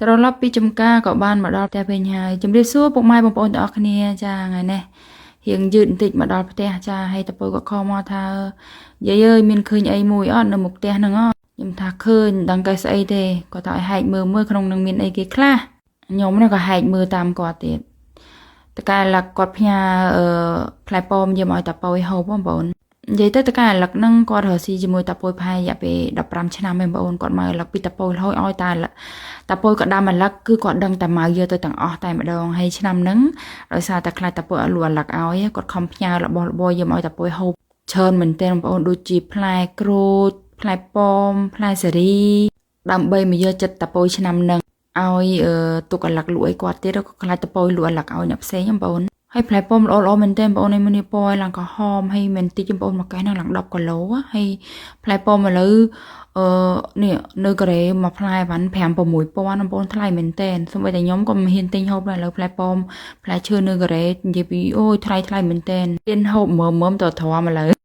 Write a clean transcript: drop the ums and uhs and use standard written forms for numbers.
ត្រឡប់ពីចំការក៏បានមកដល់ផ្ទះវិញហើយជំរាបសួរពុកម៉ែបងប្អូនទាំងអស់គ្នាចាថ្ងៃនេះរៀងយឺតបន្តិចមកដល់ផ្ទះចាហើយតពៅក៏ខលមកថាយាយអើយមានឃើញអីមួយអត់នៅមុខផ្ទះហ្នឹងអត់ខ្ញុំថាឃើញមិនដឹងកែស្អីទេគាត់ថាឲ្យហែកមើលមើលក្នុងនឹងមានអីគេខ្លះខ្ញុំនេះក៏ហែកមើលតាមគាត់ទៀតតកែលឹកគាត់ផ្ញើអឺផ្លែប៉ោមយកមកឲ្យតាប៉យហូបបងប្អូននិយាយទៅតកែលឹកហ្នឹងគាត់រកស៊ីជាមួយតាប៉យផែរយៈពេល15ឆ្នាំឯងបងប្អូនគាត់មកលឹកពីតាប៉យរហូតឲ្យតាតាប៉យក៏ដាំអាលឹកគឺគាត់ដឹងតែមកយកទៅទាំងអស់តែម្ដងហើយឆ្នាំហ្នឹងដោយសារតែខ្លាចតាប៉យអត់លក់អាលឹកឲ្យគាត់ខំផ្ញើរបស់របរយកមកឲ្យតាប៉យហូបច្រើនមែនទែនបងប្អូនដូចជាផ្លែក្រូចផ្លែប៉ោមផ្លែសារីដើម្បីមកយកចិត្តតាប៉យឆ្នាំហ្នឹងឲ្យទុកអាលឹកលក់ឲ្យគាត់ទៀតក៏ខ្លាចតាប៉យលក់អាលឹកឲ្យអ្នកផ្សេងបងប្អូនហើយផ្លែប៉ោមល្អល្អមែនទែនបងប្អូនឯនេះពណ៌ឡើងក្រហមហើយមិនតិចបងប្អូនមកកេះហ្នឹងឡើង10គីឡូហើយផ្លែប៉ោមឥឡូវអឺនេះនៅកូរ៉េមួយផ្លែបាន5 6000បងប្អូនថ្លៃមែនទែនសូម្បីតែខ្ញុំក៏មិនហ៊ានទិញហូបដែរឥឡូវផ្លែប៉ោមផ្លែឈើនៅកូរ៉េនិយាយពីអូយថ្លៃថ្លៃមែនទែនហ៊ានហូបមើមមើមទៅទ្រាំឥឡូវ។